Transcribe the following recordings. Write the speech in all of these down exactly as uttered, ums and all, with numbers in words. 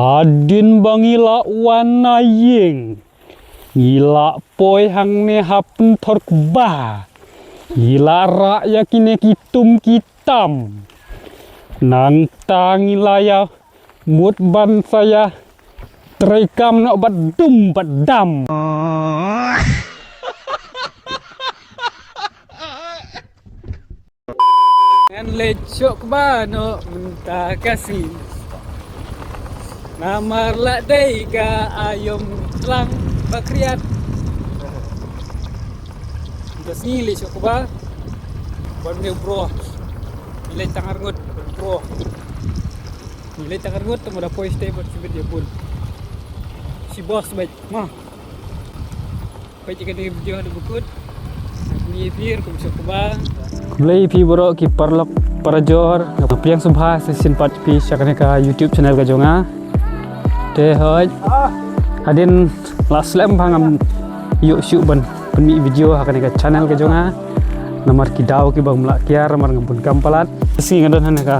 Hadien ba ngi la wan na ïing, ngi la poi hangne ha pynthor kba. Ngi la rah ïa kine ki tum ki tam. Nangta ngi la ïa mut ban sa ïa trei kam noh bad dum bad dam. Ngan leit shoh kba noh mynta ka sngi. Namar la dei ka aïom tlang ba khriat. Mynta sngi leit shoh kba. Ban ngi bro. Leit tang arngut bro. Leit tang arngut tang da poi stay bad sibit ïa bun. Si boss bad ma. Peit ïa kane ka video haduh ba kut. Ngi phi rukom shoh kba. Khublei ïa phi baroh ki paralok parajor. Nga pdiang sngewbha sa shisien pat phi sha kane ka YouTube channel ka jong nga. Te hoi. Hadien la slem bha ngam ïoh shuh ban pynmih video ha kane ka channel ka jong nga. Namar ki daw kiba ngam lah kiar namar nga bun kam palat. Shi nga don ha kane ka,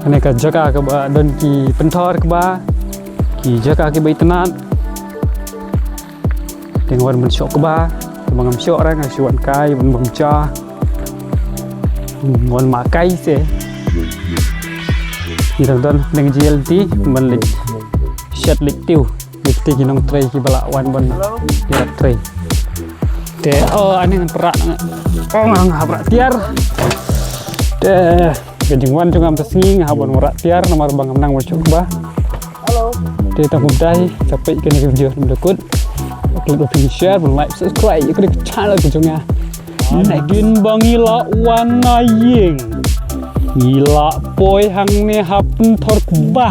kane ka jaka kaba don ki pynthor kba, ki jaka kiba itynnad. Te nga wan ban shoh kba, te ba ngam shoh re nga shu wan kai ban bam cha. Wan ma kai se. Ngi dang don nang jil ti ban leit shet leit tiew. Leit tiew ki nongtrei kiba lah wan ban ïarap trei. Te oh ani ngan pra. Oh ngan hap pra tiar. Te ka jingwan jong nga mynta sngi nga hap ban wanrah tiar namar ba ngam nang ban shoh kba. Te tang kumta hi, sa peit kane ka video haduh ba kut. Klik ba phin share, ban like, subscribe ïa kane ka channel ka jong nga. Hadien ba ngi la wan na ïing, ngi la poi hangne ha pynthor kba.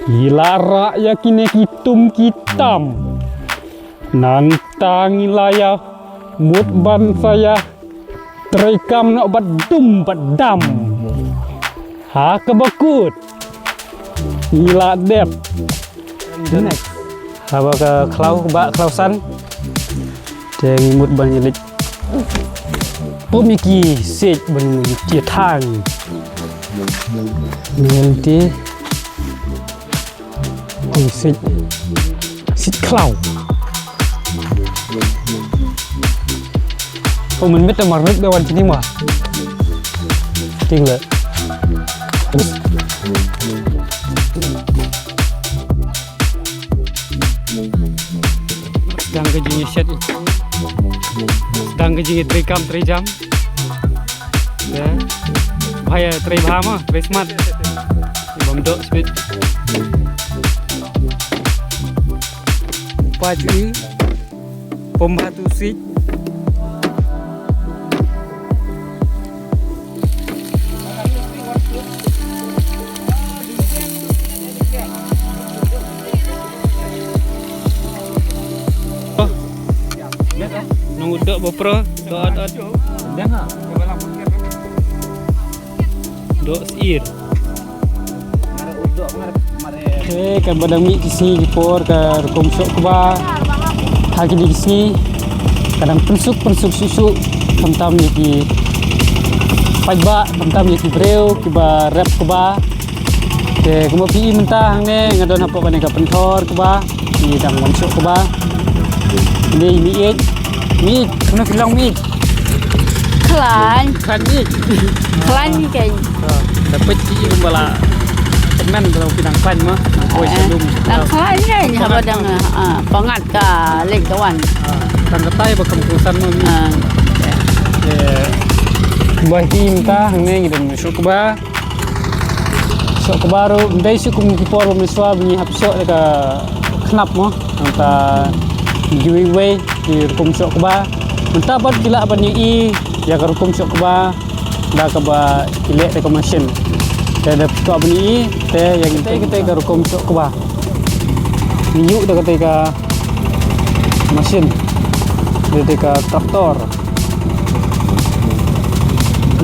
Ngi la rah ïa kine ki tum ki tam. Nangta ngi la ïa mut ban sa ïa trei kam noh bad dum bad dam. Ha kaba kut ngi la dep. Next. Haba ka khlaw ba khlaw san. Te ngi mut ban ïa leit pum ïa ki siej ban ïa thang. Ngi leit Oi, siej. Siej khlaw. Oh, mynmiet da mar ruk da wan kini ma. Ting le. Dang ka jingïashet. Dang ka jingïatrei kam trei jam. Ya. Bha ïa trei bha ma, trei smat. Bam doh speed. Pajri. Pom bha tu sik. Nang u doh ba pro, doh ot ot. Doh sir. Eh, kaba dang mih ki sngi ki por ka rukom shoh kba. Ha kine ki sngi ka dang pynsuk pynsuk suk suk. Khamtam ïa ki paidbah, khamtam ïa ki briew kiba rep kba. Te kumba phi i mynta hangne nga don hapoh kane ka pynthor kba. Ki dang wan shoh kba. Ine i mih ïeit. Mih ïeit, kumno phi long mih ïeit? Khlaiñ. Khlaiñ mih ïeit. Khlaiñ mih ïeit. Da peit ki kumba la kmen ba phi dang khlaiñ ma. Poi sha lum. Dang khlaiñ ïeit haba dang, ah, pyngngad ka leit ka wan. Tang katai ba kham kongsan ma mih ïeit. Ba hi mynta hangne ngi don shoh kba. Shoh kba ruh, ym dei shuh kum ki por ba mynshuwa ba ngi hap shoh ïa ka khnap mo. Nangta kiwei kiwei ki rukom shoh kba. Mynta pat ki lah ban ïohi ïa ka rukom shoh kba da kaba ki leh da ka mashin. Te da kwah ban ïohi te ïa kata kata ka rukom shoh kba. Ngi ïoh da kata ka mashin. Da kata ka traktor.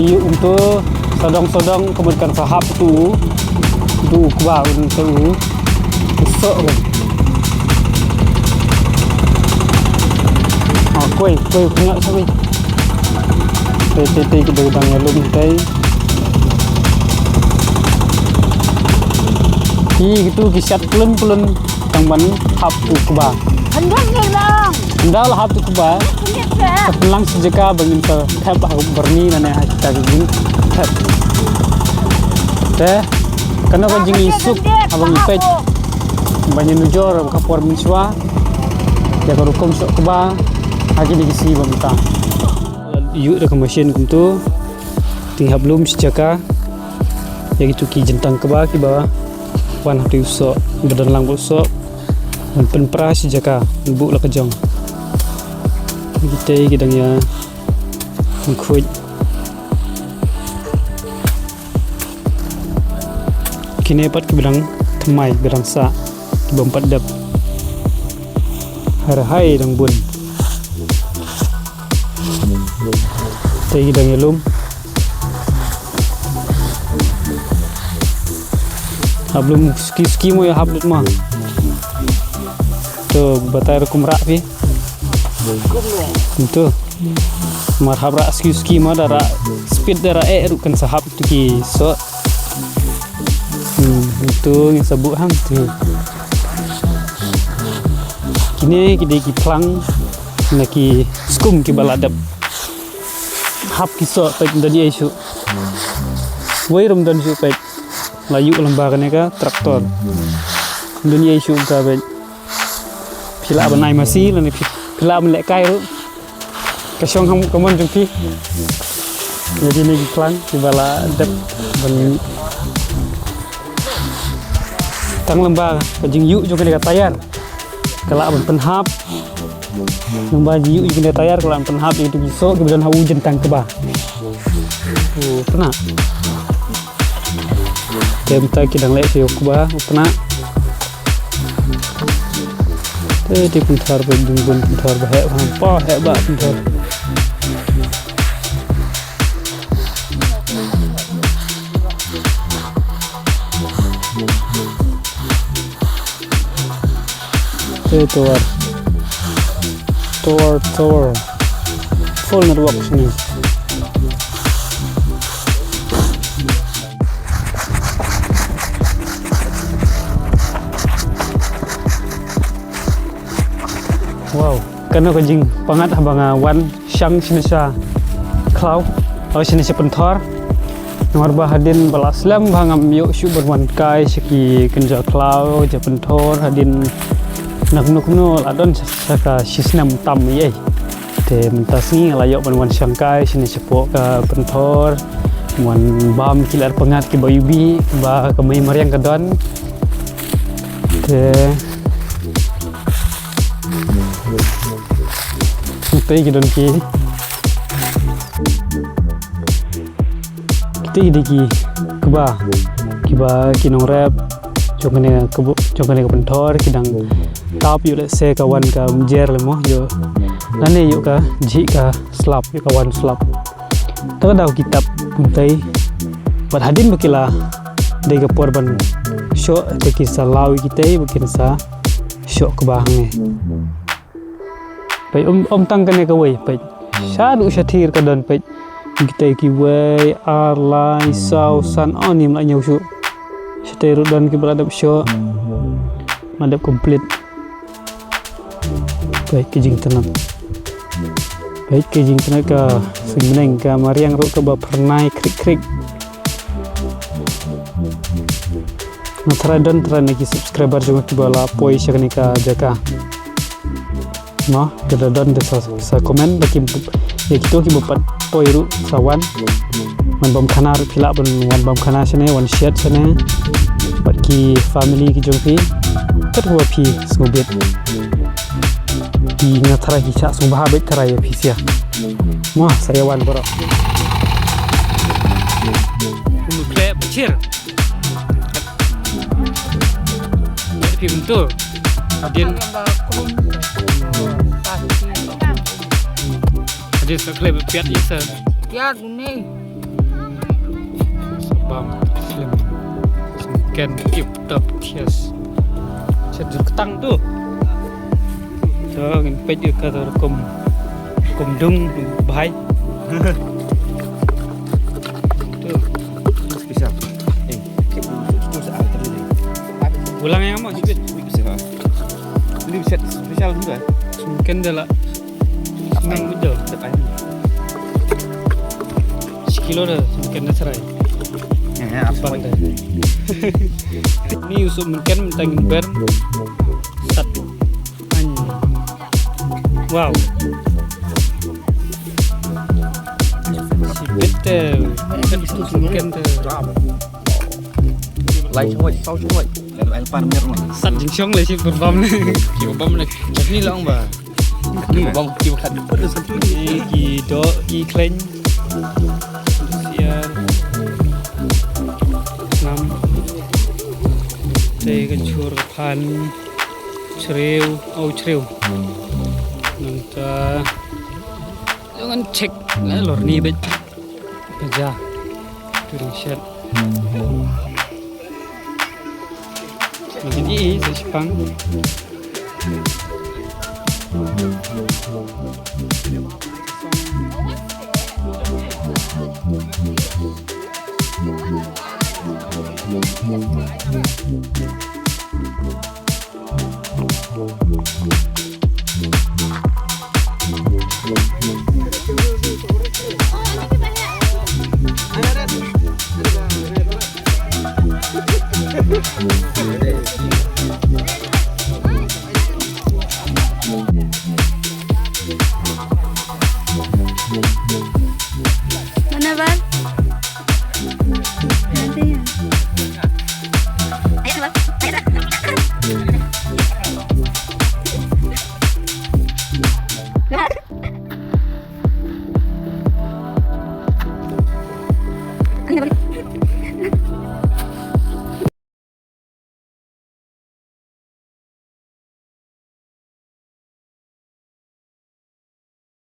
Ïoh uto sodong sodong ka mut kan sa hap uto. Uto u kba uto u. U soh kan. Ah, koi, koi, koi, koi. Tei, tei, tei, kita dang ïalum tei. Ki kitu ki shat plun plun tang ban hap u kba. Hynda ngi lang. Hynda la hap u kba. Ngi te. Ka pynlang shi jaka ba ngin sa thep ha u byrni lane ha kita ki jingthep. Te kano ka jingïasuk haba ngi peit ban ïanujor ka por mynshuwa ïa ka rukom shoh kba ha kine ki sngi ba mynta. Ïuh da ka machine kumtu. Te hap lum shi jaka ïa kitu ki jingtang kba kiba wan hapdeng u soh, ba don lang bad u soh. Ban pynpra shi jaka, buh la ka jong. Kita ki dang ïa khuid. Kine pat kiba dang thymmai, kiba dang sah, kibym pat dep. Har hai dang bun. Te ki dang ïalum. Hap lum suki suki mo ïa hap lut ma. To batai rukom rah phi. To. Mar hap rah suki suki ma da rah speed da rah eh ruh kan sa hap tu ki soh. Hmm, tu ngin sa buh hang tu. Kine ki dei ki phlang na ki skum kiba la dep. Hap ki soh peit don ei shuh. Wei rum don shuh peit. La ïuh lem ba kane ka tractor. Don ei shuh ka peit. Phi lah ban ai masi lane phi, phi lah ban leh kai ruh. Ka shong ha ka mon jong phi. Ïa kine ki phlang kiba la dep ban tang lem ba ka jingïuh jong kane ka tayar. Ka lah ban pynhap. Lem ba jingïuh jong kane ka tayar ka lah ban pynhap ïa kitu ki soh kiba don ha u jingtang kba. U pynhap. Te mynta ki dang leh sha u kba, u pynah. Te te pynthor ba dum bun pynthor ba heh ba pa heh ba pynthor. Te tower. Tower, tower. Full network sini. Wow, kano ka jingpyngngad haba nga wan shang shane sha khlaw, oh, shane sha pynthor. Namar ba hadien ba la slem ba ngam ïoh shuh ban wan kai sha ki kynja khlaw, sha pynthor hadien na kumno kumno la don sha, sha ka shisnem tam ïa. Te mynta sngi nga la ïoh ban wan shang kai shane shapoh ka pynthor. Wan bam ki lad pyngngad kiba ïubi ba ka mei mariang ka don. Te Te ki don ki. Kita ki dei ki kba, kiba ki nongrep jong kane ka bu-, jong kane ka pynthor ki dang tap ïoh lehse ka wan ka mjer le mo ïoh. Lane ïoh ka jhieh ka slap, ïoh ka wan slap. Ta ka daw ki tap kumtai. Bad hadien ba ki la dei ka por ban shoh te ki sa law ïa kitai ba kin sa shoh kba hangne. Peit, ym, ym tang kane kawei, peit. Shaduh shathir ka don, peit. Kitai kiwei, ar, lai, saw, san, oh, ym lah ñiew shuh. Shatei ruh don kiba la dep shoh. La dep complete. Peit ki jingtynnat. Peit ki jingtynnat ka suiñ bneng, ka mariang ruh kaba phyrnai khrik khrik. Nga tharai don tharai na ki subscriber jong nga kiba la poi sha kane ka jaka. Mo, lada don te sa, sa comment, da ki, ïa kito kiba pat poi ruh sa wan. Wan bam khana ruh phi lah ban wan bam khana shane, wan shet shane. Bad ki family ki jong phi. Kat kaba phi sngewbit. Ki nga tharai ki shah sngewbha bad tharai ïa phi sia. Mo, sa ïa wan baroh. Kum khleh pachir. Phi kumtu. Hadien. Hadien sa khleh ba piat ïa sa. Piat une. Sa bam slim. Sngken tip top thias. Sa dur ketang tu. To ngin peit ïa ka rukom, rukom dung bhai. Tu. Special. Eh, kep tu sa alter ni. Ynda la. Nang udo. Shi kilo da, mungkin na serai. Ya, ya, apa? Ni usuk mungkin tang ber. Sat. An. Wow. Sibit te. Kan usuk mungkin te. Lai chungwai, sau chungwai. Sat jingshong le shi perbam le. Ki perbam le. Chutney lang ba. Ki perbam, ki pekat. Ki do, ki khlaiñ. Siar. Nam. Te ka chur ka phan. Chrew, oh chrew. Nangta. Jangan check. Eh, lor ni bet. Ka ja. Turing shet. Lagi ni, sa shipang. Mana, Bal? Ada ya?